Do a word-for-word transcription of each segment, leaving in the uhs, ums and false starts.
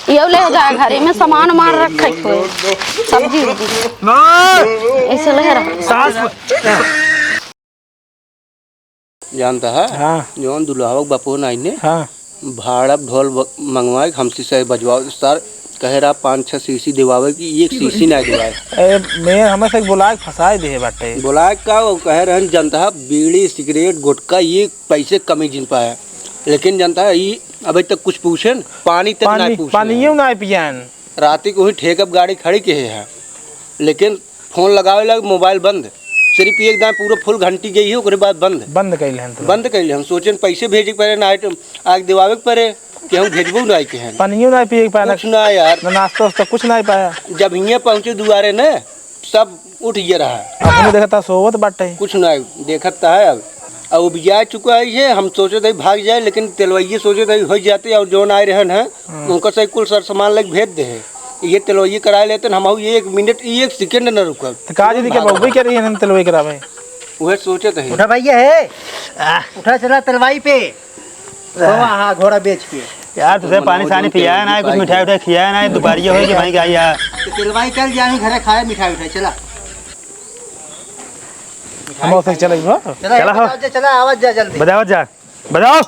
ये ले जा, घर में सामान मार रखे कोई, सब्जी उब्जी। ऐसे ले रहा। सास। जानता है? हाँ। जौन दुल्हावा के बापो नाई ने, हाँ। भाड़ा ढोल ब-, मंगवाए, हमसे से बजवाओ। सर कहे रहा पाँच छह सीसी दिवावे की, एक सीसी ना दिवाए। ए, मैं हमें से बोलाए फंसाए दे बाटे। बोलाए का, वो कहे रहन, जानता है, बीड़ी, सिगरेट, गुटखा, ये पैसे कमी जिन पाया। लेकिन जानता है, ये अभी तक कुछ पूछे न, पानी तक ना पानी, पूछे पानी हैं। यूं ना पियन। राती को ही ठेकब गाड़ी खड़ी के है, लेकिन फोन लगावे लग, मोबाइल बंद। सिर्फ एक दाएं पूरा फुल घंटी गई है, ओकरे बाद बंद। बंद कइले हन तुरंत। बंद कइले हन। सोचेन पैसे भेजे के पड़े, नाइट आग दिवावे के पड़े, कि हम भेजबो ना के हन। पानियो ना पिए के पाए, कुछ ना यार। ना नाश्ता वास्ता कुछ ना पाया। जब हियाँ पहुँचे दुआरे न, सब उठ गया रहा। अपने देखता सोवत बाटे। कुछ ना देखता है अब। अब उबिया चुका है ये, हम सोचे थे भाग जाए, लेकिन तेलवैये सोचे थे हो जाते और जौन आए रहन हैं, हाँ। उनका से कुल सर सामान लेके भेज दे है। ये तेलवैये कराए लेते न, हम ये एक मिनट, ये एक सेकंड न रुकब। तो का जी के बउबे के रही है तेलवैये करावे? वह सोचे थे। उठा भैया है। आ। उठा चला तेलवाई पे। तो हाँ, घोड़ा बेच के। यार, तुझे पानी सानी पियाया ना है, कुछ मिठाई उठाई खियाया ना है, दुपहरिया होई कि भाई का यार। तो तेलवाई चल जाए घरे खाए मिठाई उठाई, चला। हम उसे चले गो। चला, चला हो। बजाओ जा, चला, आवाज जा जल्दी। बजाओ जा। बजाओ।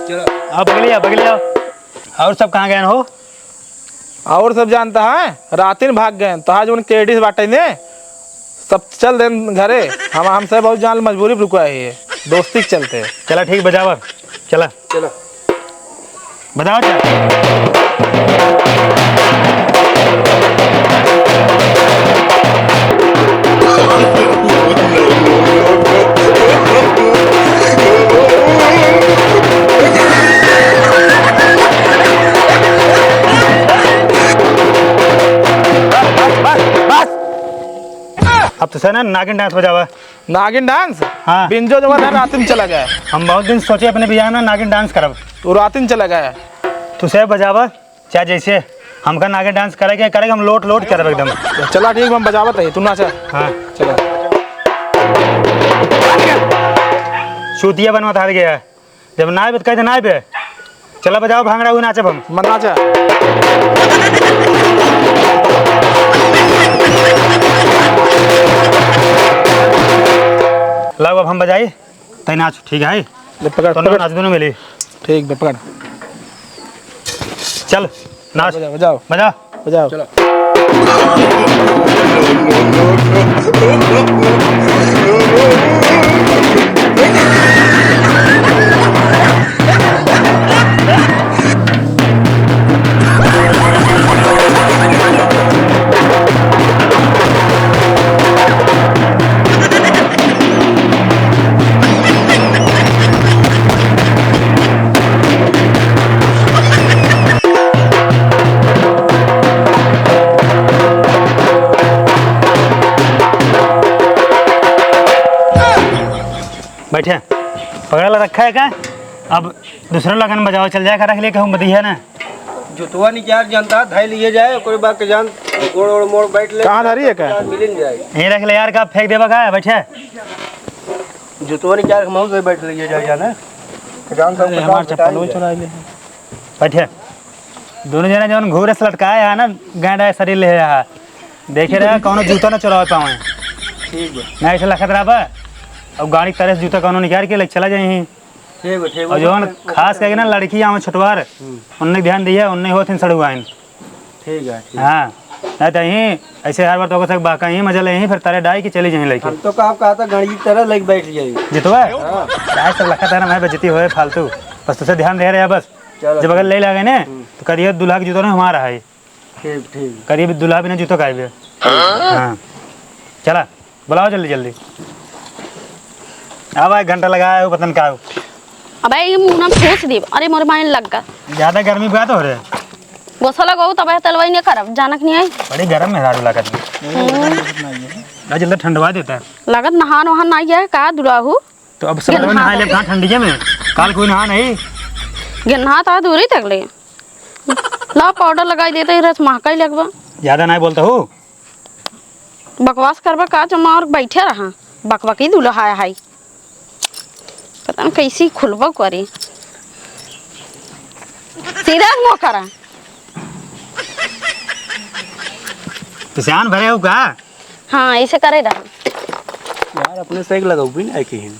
चलो। आओ, बगलिया, बगलिया। और सब कहाँ गए हो? और सब जानता है, रातिन भाग गए। तो आज उन केडीस बाटे ने, सब चल देन घरे। हम, हमसे बहुत जान मजबूरी पे रुका है ये, दोस्ती के चलते। चला ठीक, बजावा, चला। चलो। बताओ अच्छा। बस, बस, बस। अब तो से ना नागिन डांस बजावा। नागिन डांस? हाँ। बिंजो जवन है, रात में चला गया। हम बहुत दिन सोचे अपने बियाह में नागिन डांस करब। वो रात में चला गया। तू से बजावा, चाहे जैसे, हमका नागिन डांस करे के, करे के, हम लोट, लोट करब एकदम। चला ठीक, हम बजावत है, तू नाचा। हाँ। चला। चूतिया बनवा तार गया। जब ना आवे तो कह दे ना आवे। चला बजाओ भांगड़ा, हुई नाचब हम। मन्ना चा। लाओ अब हम बजाई, तै नाच, ठीक है? ले पकड़, तोनो पकड़। नाच दोनों मिली। ठीक बे, पकड़। चल, नाच। बजाओ, बजाओ। बजा। बजाओ। चलो। बैठे, पकड़ा ला रखा है का? अब दूसरा लगन बजावा चल जाए, रख लिए कहूँ बदिया ना। जुतवा निचार जनता धै लिए जाए, ओकरे बाद के जान गोड़ ओड़ मोड़ बैठ ले। कहाँ धरी है का? मिलिन जाए। यहीं रख ले यार, का फेंक देबा का? बैठे। जुतवा निचार हम से बैठ लिए जाए जाना। के जान सब अरे, के हमार साथ चप्पल वो जाए। चुरा ले। बैठे। दोनों जना जौन घूरे से लटकाए है ना, गैंडा शरीर ले है। देखे रहे, कौनो जूता ना चुरावे पावे। ठीक बा। ना ऐसे लखत रहा बा। अब गाड़ी के तरह से जूता कौनो निकाल के ले चला जाए। ठीक बा, ठीक बा। और जौन खास करके ना लड़की आवे छुटवार, हम्म। उनने ध्यान दिया, उनने होत हैं सड़ुआइन। ठीक है, ठीक। हाँ, ना तो यहीं ऐसे हर बार तो कहीं मजा ले यहीं, फिर तारे डाई के चली जाए लेके। हम तो का कहा था, गणजी की तरह लेके बैठ जाए। जितवा? हाँ। आज सब लखत है ना, मैं बेइज्जती होए फालतू। बस तुझे ध्यान दे रहे हैं बस। चलो, जब अगर ठीक। ले लागे ने, हम्म। तो करिए दूल्हा के जूता ना हमारा है। ठीक, ठीक। करिए भी दूल्हा बिना जूता का आइबे। हाँ? हाँ। चला, बुलाओ जल्दी, जल्दी। अब एक घंटा लगाया है, वो पता नहीं का हो। अबे, ये मुंह ना फूस दे। अरे, मोर माइन लग गा। ज्यादा गर्मी बा तो हो रे। गोसा लगाओ, तब तेलवाई नहीं करब, जानक नहीं आई। बड़ी गर्म है दारू लागत। हम्म। ना जल्दी ठंडवा देता है। लागत नहान वहान नहीं है, का दुराहू? तो अब सब गिरना नहा ले, था। कहाँ ठंडिये में? काल कोई नहा नहीं। गिरना था दूरी तक ले। ला पाउडर लगाई देते ही रस महका ही लगबा। ज्यादा नहीं बोलता हूँ। बकवास करबा का जमा और बैठे रहा। बकबकी दूल्हा आया है। तन कैसी खुलबो करी। सीधा मुँह करा। पिसान भरे हो का? हाँ, ऐसे करे रहा। यार, अपने से एक लगौबी ना किहिन।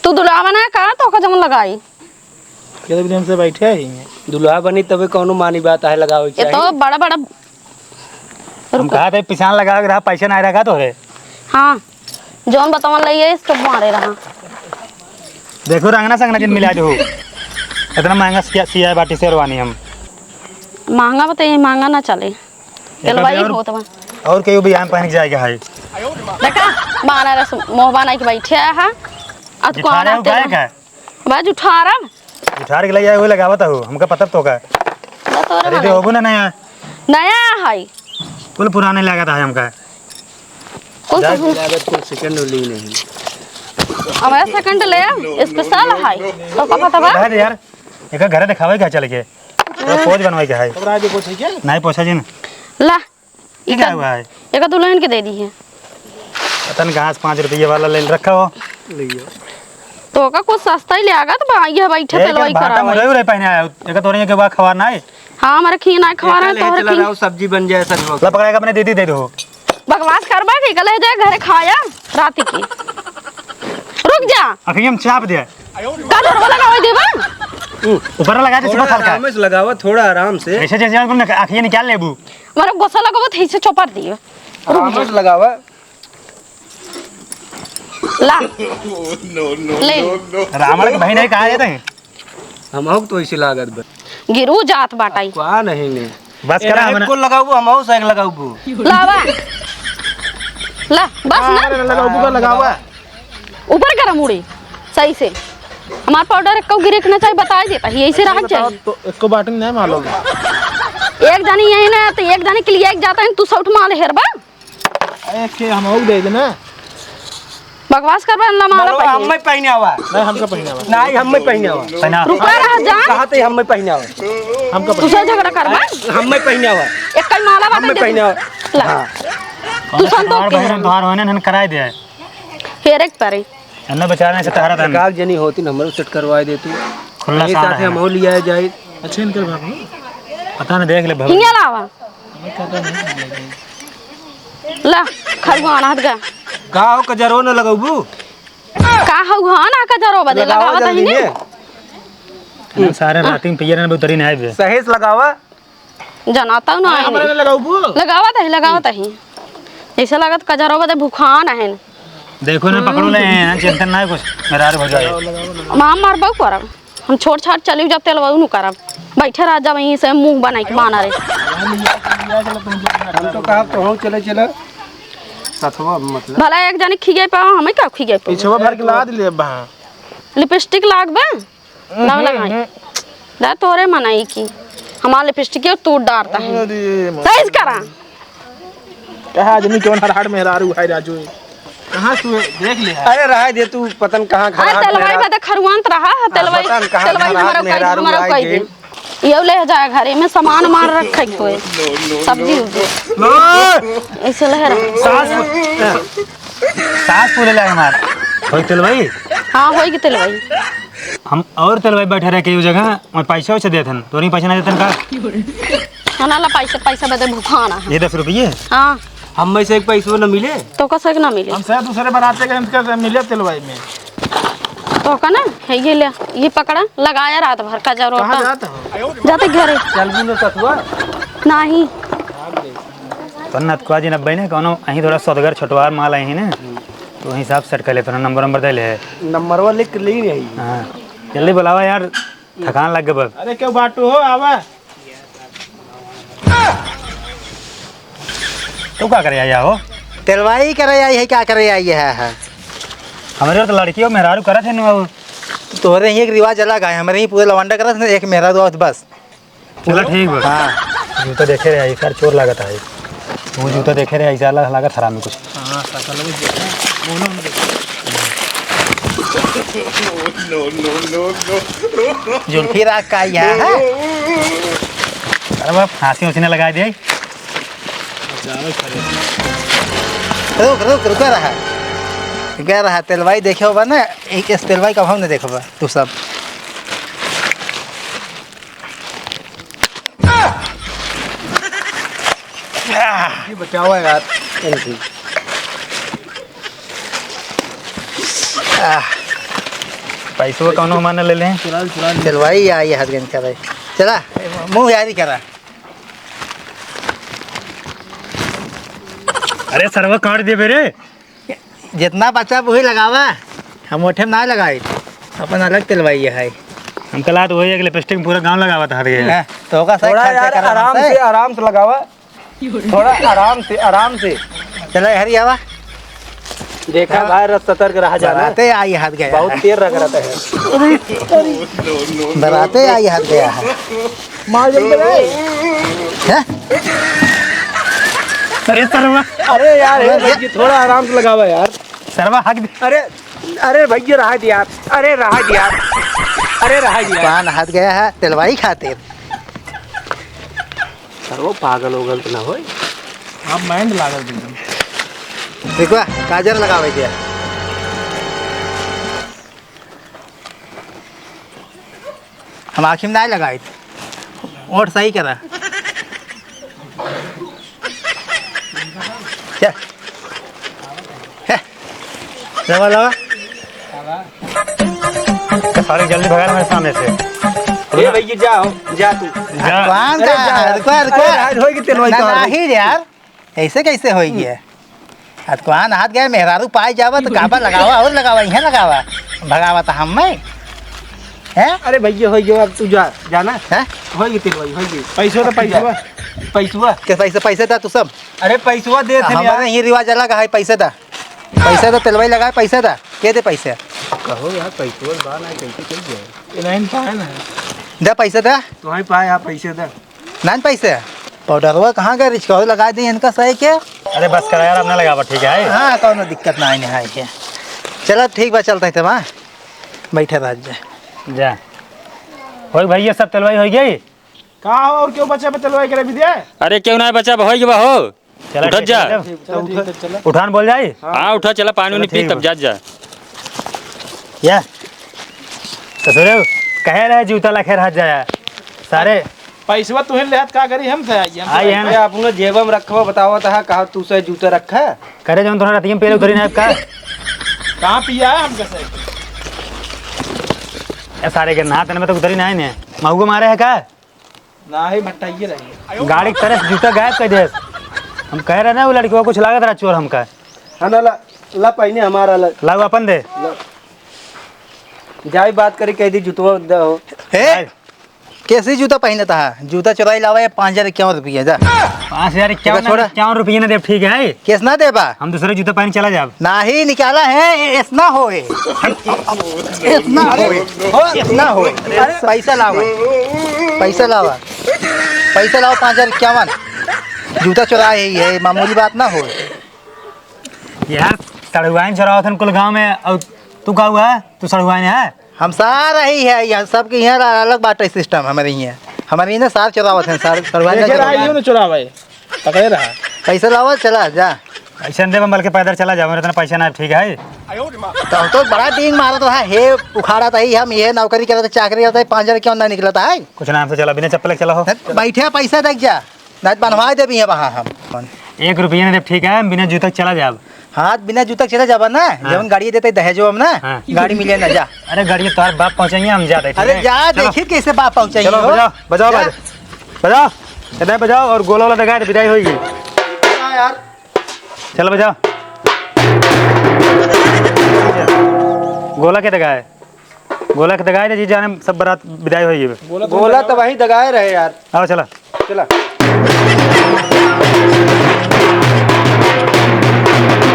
तू दुलावा ना का, तो का जमन लगाई। के दिन से बैठे ही हैं। दुल्हा बनी तबे कौनो मानी बात आहे लगावे के ये तो चाही। बड़ा बड़ा हम रुको। कहा थे पिसान लगा के रहा, पैसा नहीं रखा तोहरे। हाँ, जौन बतावन लइए, इसको मारे रहा। देखो, रंगना संगना जिन मिला दो। इतना महंगा सिया, सिया बाटी शेरवानी हम। महंगा बताइए, महंगा ना चले। एक तेलवाई और, होत बा। और कहियो भी हम पहन के जाएगा है। देखा, माना रस मोहबा नाई के बैठे है। अत को जिठारे आना हो गाय तेल का? बा जुठारब। जुठार के लइया, वही लगावत हो, हमका पता तो का। बा तोरे अरे, दे वाला। होबो ना नया। नया है। कुल पुराने लागत है हमका। कुल जाए तो लागत कुल second ली नहीं। हमारा second ले, special है। तो का पता बा? रह दे यार, एक घरे दिखावे का चल के। तो पोज बनवाई के है। तब राजे पोछे क्या? नहीं पोछा जी ना। ला। ये क्या इका, हुआ है? एका दुल्हन के दे दी है। पता नहीं कहाँ से पाँच रुपये वाला लेन रखा हो। लियो। तो का कुछ सस्ता ही ले आगा तो बा, ये बैठे एक तेलवाई भाटा करावे। मुरई उरई पहने आया, एक तोरे यहाँ के बा खवार ना है। हाँ, हमारे खीन आए खवार है, एका ले तोहरे चला खीन। रहा हूँ, सब्जी बन जाए सजवा के। ला पकड़ा के अपने दीदी दे दो। बकवास करबा कि कल जाए घरे खाया रात की। रुक जा। अखियम चाप दे। का डर वाला ना होई देबा? ऊपर लगा दे, थोड़ा सीधा हल्का। आराम से लगावा, थोड़ा आराम से। ऐसे जैसे हम अखियाँ निकाल लेबू। हमारा गुस्सा लगबो तो इसे चोपड़ दियो। रुक आराम जा। से लगावा। ला। ले। रावण के बहिन है, कहाँ जाते हैं? हमहू तो ऐसे लागत बा। गिरू जात बाटाई। का नहीं ने। बस ए, करा, नहीं, हमने को लगाबू, हमहू से लगाबू। लावा। ला, बस ना। अरे, लगाबू का लगावा। ऊपर करा मुड़ी, सही से। हमार पाउडर एको गिरे के ना चाही, बताई देता ही, ऐसे रहक बताओ चाही। तो एको बाटिंग नहीं मालूम। एक जानी यही ना, तो एक जानी के लिए एक जाता है, तू सौठ माल हेरबा। अरे, के हम आऊ दे देना। बकवास करबा, ना माला बोलो, पहने। हम्मे पहने आवा। नहीं, हमका पहने आवा। नहीं, हम्मे पहने आवा। पहना। रुपया रह जा। कहा थे हम्मे पहने आवा। हमका पहने दूसरा झगड़ा करबा। हम्मे पहने आवा। एक कई माला बाटे हम्मे दे पहने दे। आवा। ला। हाँ। तू संतोष के बहन हम। तोहार होने हन कराए दे। हेरे के परे। अन्ना बेचारा ने से तहारा था। काग जनी होती न हमरो सेट करवाए दे तू। खुला यही सारा साथे है। हम हो लिया जाए। अच्छे इनकर भाभी। पता नहीं, देख ले भाभी। हिंगे लावा। ला, खरुआन हाथ गा। का हो, कजरो न लगौबू? का हो, हाँ ना, कजरो बदे लगावा लगावा जल्दी तहिने। ने। ना, सारे राती में पियर न उतरी ना आवे। सही से लगावा। जनाता ना अरे, है हमरे नहीं। में लगाऊ बू। लगावा तही, लगावा तही। ऐसे लागत कजरो बदे भुखान है। देखो ना, पकड़ो ले, चिंता ना है कुछ, मेरा हो जाए। माँ मार बहु करब। हम छोट छाट चली जब तेल वहू नु करब। बैठे रह जा वहीं से मुंह बनाई के बाना रे। हम तो कहा तो हो चले चले। सथवा मतलब। भला एक जने खिगे पाओ, हमें का खिगे पाओ? पिछवा भर के लाद ले बा। लिपस्टिक लाग बा? ना हम्म, लगाई। हम्म। दा तोरे मनाई की। हमार लिपस्टिक के तू डारता है। अरे माँ। सही से करा। कहा आदमी कौन हर हाड़ मेहरारू है राजू? कहाँ तू देख ले है? अरे रहा दे तू, पतन कहाँ अरे खराब तेलवाई मेहरारू। बदे खरुआंत रहा है, हाँ, तेलवाई, पतन कहाँ तेलवाई खराब हमारा कह दे, मेहरारू हमारा आई कह दे। गई। ये ले जाए घरे में सामान मार रखे कोई। सब्जी उब्जी। लो। ऐसे लहरा। सास, सास पूरे लागे मार। होई तेलवाई? हाँ, होई के तेलवाई। हम और तेलवाई बैठे रहे के जगह, मैं पैसा वैसा देत हन, तोरी पैसा नहीं देतन का? खाना ला पैसा, पैसा बदे भुखाना है। ये दस रुपये? हाँ। हम में से एक पैसो न मिले? तो का से ना मिले? हम से दूसरे बनाते के इनका से मिले तेलवाई में। तो का ना, है ये ले, ये पकड़ा, लगाया रात भर का जरूरत कहाँ है। जात हो? जाते घरे। चल भी लो ससुआ। नहीं। तो नतकुआ जी नब्बे ने कौनो अहीं थोड़ा सौदगर छोटवार माल अहीं ने, तो वहीं साहब सेट कर ले, थोड़ा नंबर, नंबर दे ले। नंबरवा लिख के ले रही। हाँ, जल्दी बुलावा यार, थकान लग गए बस। अरे क्यों बाटू हो, आवा। तू का करे आया हो? तेलवाई करे आई है, क्या करे आई है, है? हमारे तो लड़की हो, मेहरारू करत है ना बाबू। तोहरे ही एक रिवाज अलग है, हमारे ही पूरे लवंडा करत है, एक मेहरारू आवत बस। चला ठीक बा। हाँ। जूता देखे रहे, ऐसा चोर लागत है। वो जूता देखे रहे, ऐसा अलग लागत हरामी कुछ। हाँ, सकल में देखा, मोनो में देखा। No, no, no, no। जुल्फी राग का यह है? अरे बाप, फांसी उसी ने लगा दिया। रुक, रुक, रुका रहा। गए रहा तेलवाई देखे होबा ना, एक इस तेलवाई कब हम नहीं देखबा तू सब। ये बचावा यार। आह। पैसवा कौनो हमार न ले लें। चुरा ले, चुरा ले। तेलवाई आई हाथ गन करे। चला, मुँह यारी करा। अरे सरवा काट देबे रे। जितना बचा वही लगावा, हम ओठे में ना लगाई, अपन अलग तेलवाई है। हमका लात वही एक लिपस्टिक में पूरा गाँव लगावा था रे। हाँ, तो ओका सही थोड़ा खर्चा यार, करा आराम हमसे। से, आराम से लगावा, थोड़ा आराम से, आराम से। चला, हरी आवा। देखा हाँ। भाई, रस सतर्क रहा जाना। बराते आई हाथ गया। बहुत तेज रगड़त है। बराते आई हाथ गया है। मार जल्दी रे। हैं? अरे सरवा। अरे यार, हे अरे भैया, थोड़ा आराम से लगावा यार। सरवा हक दे। अरे, अरे भैया, रहा दे यार। अरे रहा दे यार। अरे रहा दे यार। पान हाथ गया है तेलवाई खातिर। सरवा पागल होगल तो ना होई। आप mind लागल एकदम। देखो, काजर लगावे दिया। हम आँखी में नाहीं लगाइत। ओठ सही करा। चल। हे। लावा, लावा। सारे जल्दी भगा मेरे सामने से। ए भैया, जाओ, जा तू। जा। कौन अरे का? जा। रुको, रुको। अरे, होई के तेलवाई ना, तोहर। नहीं यार। ऐसे कैसे होई गया? आज कौन हाथ गए, मेहरारू पाई जावा तो काबा लगावा और लगावा, इहाँ लगावा। भगावा तो हम में। हैं? अरे भैया, होई गया, अब तू जा, जाना। हैं? होई गई तेलवाई, होई गई। पैसवा तो, पैसवा। पैसवा। के पैसे, पैसे दा तू सब। अरे पैसवा दे थे हमारे यार। ही रिवाज अलग है, पैसे दा। पैसे दा, तेलवाई लगाए, पैसे दा। के दे पैसे? कहो यार, पैसवा बा ना, कैसे चल जाए? ये लाइन पाए ना। दे पैसे दा। तुम्हारे पाए आप पैसे दा। नान पैसे? पाउडरवा कहाँ गए? रिचकवा लगाए दी इनका सही के। अरे बस करा यार, अब ना लगावा, ठीक है? हाँ, कौनो दिक्कत ना आइने है के। चला ठीक बा, चलता है तब, हाँ? बैठे रह जा। जा। होई भैया, सब तेलवाई होई गई? का हो, और क्यों बचा बा तेलवाई करे भी दे? अरे क्यों ना बचा बा, होई गई बा हो। चला उठत ठीक जा। है, चला। चला ठीक है, चला। उठान बोल जाई? हाँ, उठा, चला पानी चलो उनी पी, ठीक तब बा। जात जा। या। ससुरे, कहे रहे जूता लखे रहत जाया। सारे। पैसवा तुहे लेहत का करी, हम से आई, हम से आई आई। है अरे ना। अपना जेब में रखवा, बतावा तहा कहा तू से जूता रखा। करे जौन तोहरा रतिया में पहले उतरी ना का? कहाँ पिया है हमका से? ए सारे के नात में तो उतरी ना है ने। महुआ मारे है का? ना है, भट्टाइए रही। गाड़ी के तरह से जूता गायब कर दे। हम कह रहे ना वो लड़की को कुछ लागत रहा चोर हमका। हाँ ना, ला, ला पहने हमारा ला। लाओ अपन दे। ला। जाई बात करी, कह दी जूतवा दे हो। ए, जाए। कैसी जूता पहनता है? जूता चुराई लावा है पाँच हजार इक्यावन रुपया, जा। पाँच हजार इक्यावन, छोड़ा। इक्यावन रुपया ना देब, ठीक है? केस ना देबा? हम दूसरे जूता पहन चला जाब। नाही निकाला है, ए-, एस ना होए। एस ना होए। एस ना होए। अरे पैसा लावा। पैसा लावा। पैसा लावा पाँच हजार इक्यावन। जूता चुराए ही है, मामूली बात ना होए। यार, सड़ुआइन चुरावत हन कुल गाँव में, और तू का हुआ? तू सड़ुआइन है? हम सार ही है, यहाँ सबके यहाँ अलग बाटे system हमारे यहाँ। हमारे यहाँ सार चुरावत हैं, सार, सड़ुआइन ना देखे रहा, चुरावत। यूं ना चुरावे। पकड़े रहा। पैसा लावा, चला जा। पैसा नहीं देबा, बल्कि पैदल चला जाओ, मेरे इतना पैसा ना है, ठीक है? तो, तो बड़ा डींग मारत रहा, हे उखाड़ा था ही, हम ये नौकरी करत, चाकरी करत, पाँच हजार क्यों ना निकलता है? कुछ ना, हमसे चला, बिना चप्पल के चला हो। बैठे पैसा देख जा, नहीं तो बनवा देबी है वहाँ हम। एक रुपया नहीं देब, ठीक है? बिना जूता के चला जाब। हाँ, बिना जूता के चला जाबा ना, हाँ। जवन गाड़ी देते दहेजो हम ना, हाँ। गाड़ी मिले ना, जा। अरे गाड़ी तोहर बाप पहुँचाइए, हम जाते, ठीक अरे है? जा, चलो। देखी कैसे बाप पहुँचाइए चलो, हो। बजाओ, बजाओ जा। बाजा। बजाओ, इधर बजाओ और गोला वाला दगा दे, विदाई होइगी। हाँ यार। चल बजाओ। गोला के दगा है, गोला के दगा है जी, जाने सब बारात विदाई होइगी। गोला तो वहीं दगाए रहे यार। आओ चला। चला।